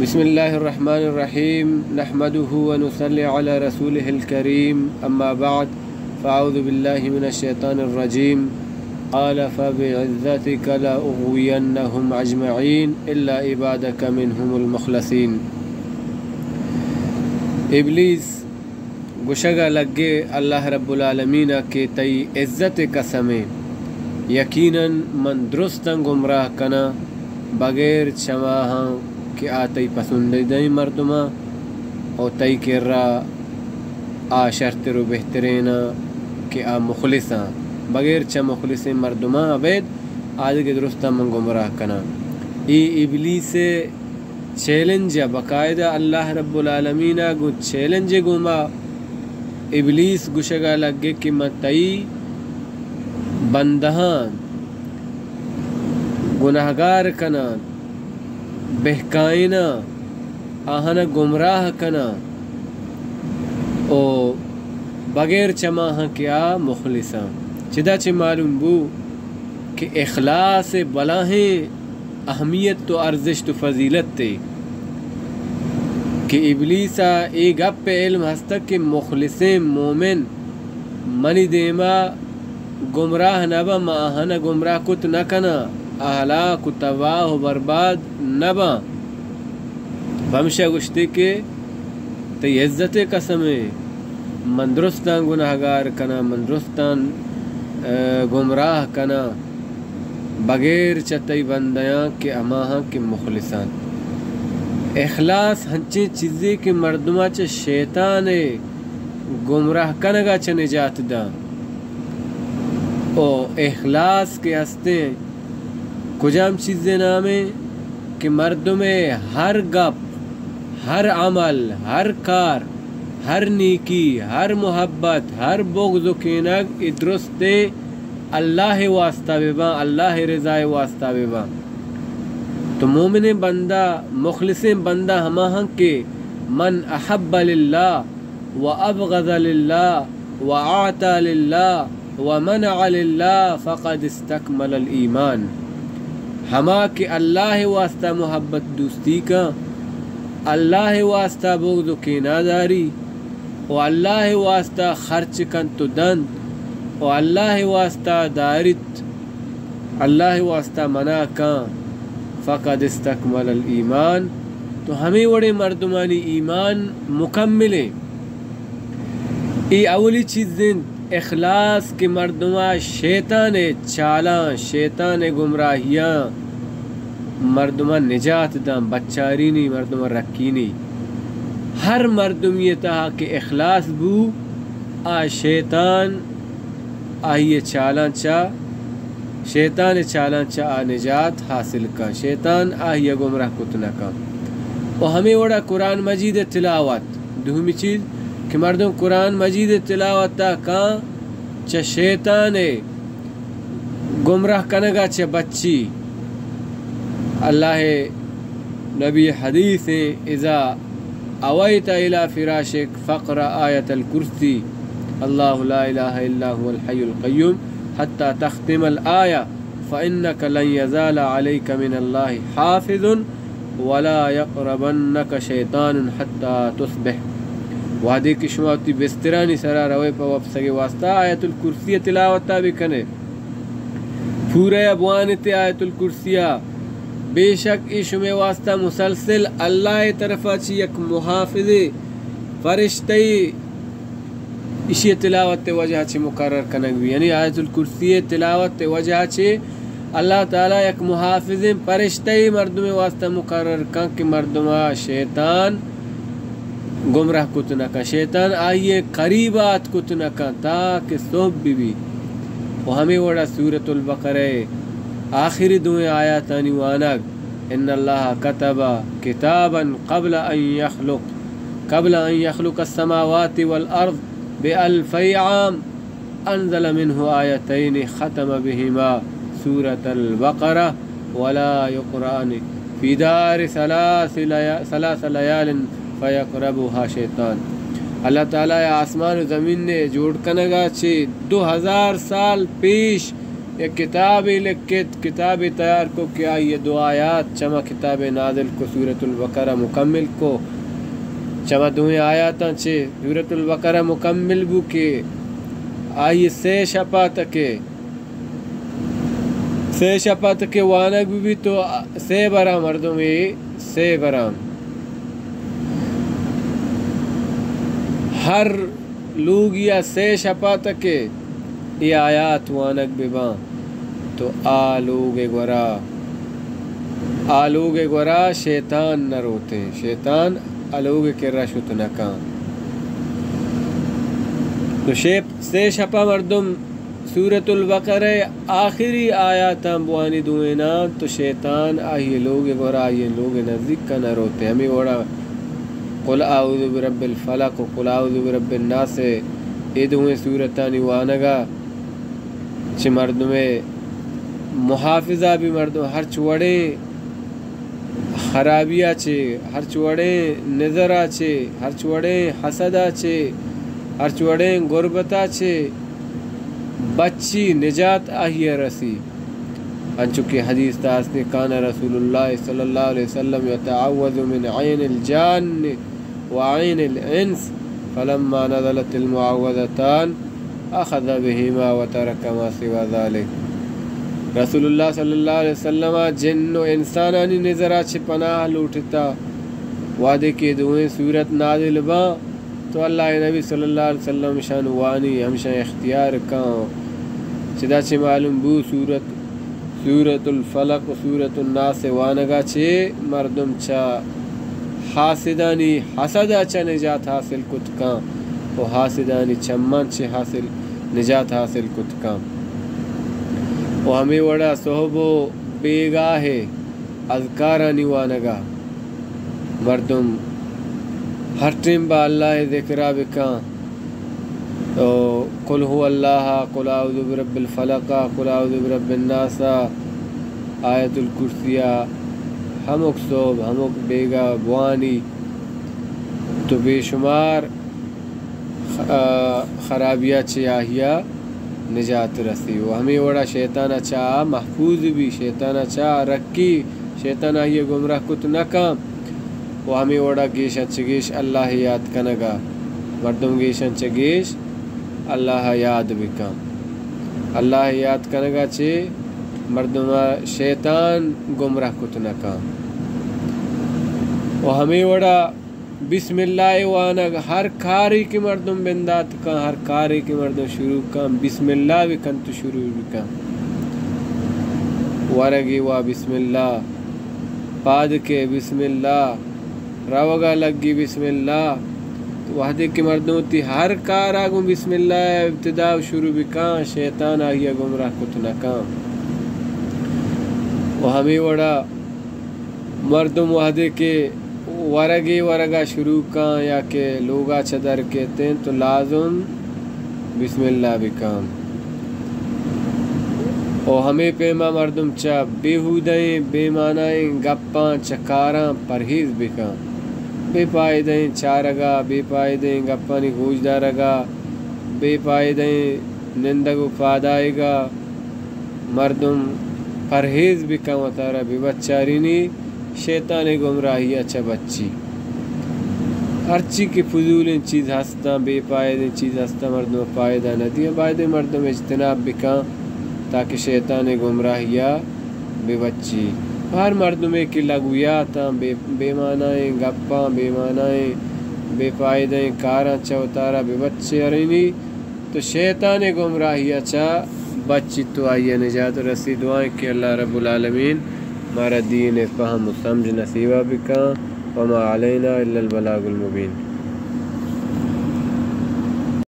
بسم الله الرحمن الرحيم. نحمده ونصلي على رسوله الكريم. أما بعد، فأعوذ بالله من الشيطان الرجيم. قال: فبعزتك لأغوينهم أجمعين إلا عبادك منهم المخلصين. ابلیس گوشگ ءَ لگے اللہ رب العالمین ءَ کہ تئی عزت ءِ قسم ءَ، یقیناً من درستاں گمراہ کناں بغیر چماہاں کہ آ تئی پسندیدہیں مردماں، او تئی کرا آ شرتر و بہتریناں کہ آ مخلصاں، بغیر چہ مخلصیں مردماں ابید آدگہ درستاں من گمراہ کناں۔ اے ابلیس ءِ چیلنج ءَ، باقاعدہ اللہ رب العالمین ءَ گوں چیلنج ءَ گوما ابلیس گوشگ ءَ لگے کہ من تئی بندہاں گناہگار کناں، بہکائیناں، آہاں گمراہ کناں، او بغیر چماہاں کہ آ مخلصاں۔ چدا چہ معلوم بو کہ اخلاص ءِ بلاہیں اہمیت و ارزشت و فضیلت ءَ کہ ابلیس ءَ اے گپ ءِ علم ہستگ کہ مخلصیں مومن منی دیما گمراہ نہ باں، من آہاں گمراہ کت نہ کناں، آ ہلاک و تباہ و برباد نہ باں۔ پمشا گوشتے کہ تئی عزت ءِ قسم ءَ، من درستاں گناہگار کناں، من درستاں، ءَ، گمراہ کناں، بغیر چہ تئی بندیاں کہ ہماہاں کہ مخلصاں۔ اخلاص ہنچیں چیزے کہ مردماں چہ شیطان ءِ گمراہ کنگ ءَ چہ نجات داں۔ او اخلاص کہ ہستیں، کجام چیزے نامیں کہ مردم ءِ ہر گپ، ہر عمل، ہر کار، ہر نیکی، ہر محبت، ہر بغض و کینگ اے درستیں اللہ ءِ واسطہ بہ باں، اللہ ءِ رضا ءِ واسطہ بہ باں۔ تو مومنیں بندہ، مخلصیں بندہ ہماہاں کہ من احب للہ و ابغض للہ و اعطى للہ و منع للہ فقد استکمل الایمان۔ ہما کہ اللہ ءِ واسطہ محبت دوستی کاں، اللہ ءِ واسطہ بغض و کینہ داری، و اللہ ءِ واسطہ خرچ کنت و دنت، و اللہ ءِ واسطہ داریت، اللہ ءِ واسطہ منع کاں، فقد استکمل الایمان، تو ہمے وڑیں مردمانی ایمان مکملیں۔ اے اولی چیز انت، اخلاص کہ مردما شیطان ءِ چالاں، شیطان ءِ گمراہیاں مردما نجات داں، بچارینی، مردما رکینی۔ ہر مردمی تہا کہ اخلاص بو، آ شیطان آئی ءِ چالاں چہ، شیطان ءِ چالاں چہ آ نجات حاصل کن، شیطان آئی ءَ گمراہ کت نہ کن۔ و ہمے وڑا قرآن مجید ءِ تلاوت، دومی چیز کہ مردم قرآن مجید ءِ تلاوت ءَ کن، چہ شیطان ءِ گمراہ کنگ ءَ چہ بچی۔ اللہ ءِ نبی حدیث ایں، اذا اویت الی فراشک فاقرأ آیة الکرسی، اللہ لا الہ الا هو الحی القیوم، حتی تختم الآیة، فإنک لن یزال علیک من اللہ حافظ، ولا یقربنک شیطان حتی تصبح۔ وہدے کہ شما وتی بسترانی سرا روئے پہ وپسگ ءِ واسطہ، آیت الکرسی ءِ تلاوت ءَ بکنے، پورہ ءَ بوانتے آیت الکرسی ءَ، بے شک اے شمے واسطہ مسلسل اللہ ءِ طرفا چہ یک محافظے، فرشتہ یے، ایشی ءِ تلاوت ءِ وجہ چہ مقرر کنگ بی، یعنی آیت الکرسی ءِ تلاوت ءِ وجہ چہ اللہ تعالی یک محافظیں پرشتہ یے مردم ءِ واسطہ مقرر کن کہ مردم ءَ شیطان گمراہ کت نہ کن، شیطان آئی ءِ قریب ءَ اتک کت نہ کن تاکہ سہب بہ بی۔ و ہمے وڑا سورۃ البقرہ ءِ آخری دوئیں آیاتانی وانگ، ان اللہ کتب کتابا قبل ان یخلق قبل أن يخلق السماوات والأرض بألفي عام أنزل منه آيتين ختم بهما سورة البقرة ولا يقرأان في دار ثلاث ليا-، ثلاث ليال فيقربها شيطان۔ اللہ تعالی ءَ آسمان و زمین ءِ جوڑ کنگ ءَ چہ دو ہزار سال پیش یک کتابے لکت، کتابے تیار کو کہ آئی ءَ دو آیات چما کتابے نازل کو، سورۃ البقرہ مکمل کو، چما دوئیں آیاتاں چہ سورۃ البقرہ مکمل بو کہ آئی ءَ سے شپا تکے، سے شپا تکے وانگ بہ بیت تو سے برا مردمے، سے برا ہر لوگیا سے شپا تکے اے آیات وانگ بباں تو آ لوگ ءِ گورا، آ لوگ ءِ گورا شیطان نہ روتیں، شیطان آ لوگ ءِ کرا شت نہ کن۔ تو شے، سے شپا مردم سورۃ البقرہ ءِ آخری آیاتاں بوانی دوئیناں تو شیطان آئی ءِ لوگ ءِ گورا، آئی ءِ لوگ ءِ نزیکا نہ روتیں۔ ہمے وڑا قل اعوذ برب الفلق و قل اعوذ برب الناس، اے دوئیں سورتانی وانگا چہ مردمے محافظہ بی، مردم ہرچ وڑیں خرابیا چہ، ہرچ وڑیں نظرا چہ، ہرچ وڑیں حسدا چہ، ہرچ وڑیں غربتا چہ بچی، نجات آہیا رسی۔ انچو کہ حدیث تا ہستے، کان رسول اللہ صلی اللہ علیہ وسلم یتعوذ من عین الجان وعین الانس، فلما نزلت المعوذتان اخذ بهما وترک ما سوى ذلك۔ رسول اللہ صلی اللہ علیہ وسلم جن و انسانانی نظرا چہ پناہ لوٹتا، وہدے کہ دوئیں سورت نازل باں تو اللہ ءِ نبی صلی اللہ علیہ وسلم شان وانی، ہمشان اختیار کن۔ چدا چہ معلوم بو سورت، سورۃ الفلق و سورۃ الناس وانگا چہ مردم چہ حاسدانی حسدا چہ نجات حاصل کت کن و حاسدانی چمان چہ حاصل، نجات حاصل کت کن۔ و ہمے وڑا صحب و بیگاہ اذکارانی وانگا مردم ہر ٹیم با اللہ ءِ ذکرا بکن۔ او قل هو اللہ، قل اعوذ برب الفلق، قل اعوذ برب الناس، آیت الکرسی، ہمک صبح، ہمک بیگا بوانی تو بے شمار خ-، آ، خرابیا چہ آہیا نجات رسی و ہمے وڑا شیطانا چہ آ محفوظ بی، شیطانا چہ آ رکی، شیطان آہیا گمراہ کت نہ کن۔ و ہمے وڑا گیشا چہ گیش اللہ ءِ یاد کنگا، مردم گیشا چہ گیش اللہ ءَ یاد بکن۔ اللہ ءِ یاد کنگا چہ مردما شیطان گمراہ کت نہ کن۔ و ہمے وڑا بسم اللہ ءِ وانگ، ہر کارے کہ مردم بندات کن، ہر کارے کہ مردم شروع کن، بسم اللہ بکن تو شروع بکن۔ ورگے وا بسم اللہ، پاد کئے بسم اللہ، روگا لگی بسم اللہ۔ تو وہدے کہ مردم وتی ہر کارا گوں بسم اللہ ءَ ابتدا و شروع بکن، شیطان آہیا گمراہ کت نہ کن۔ و ہمے وڑا مردم وہدے کہ ورگے ورگا شروع کن یا کہ لوگا چہ در کیتیں تو لازم بسم اللہ بکن۔ و ہمے پیما مردم چہ بیہودہیں بے معنائیں گپاں، چہ کاراں پرہیز بکن۔ بے پائدہیں چارگا، بے پائدہیں گپانی گوش دارگا، بے پائدہیں نندگ و پادآیگا مردم پرہیز بکن، وتارا ببچارینی، شیطان ءِ گمراہیا چہ بچی۔ ہرچی کہ فضولیں چیز ہستاں، بے پائدیں چیز ہستاں، مردم پائدہ نہ دیاں، بائدیں مردم اجتناب بکن تاکہ شیطان ءِ گمراہیا ببچی۔ ہر مردمے کہ لغویاتاں، بے، بے معنائیں گپاں، بے معنائیں، بے پائدہیں کاراں چہ وتارا ببچارینی، تو شیطان ءِ گمراہیا چہ بچیت و آئیا نجات رسی۔ دعائیں کہ اللہ رب العالمین مارا دین ءِ فہم و سمجھ نصیبا بکن۔ وما علینا الا البلاغ المبین۔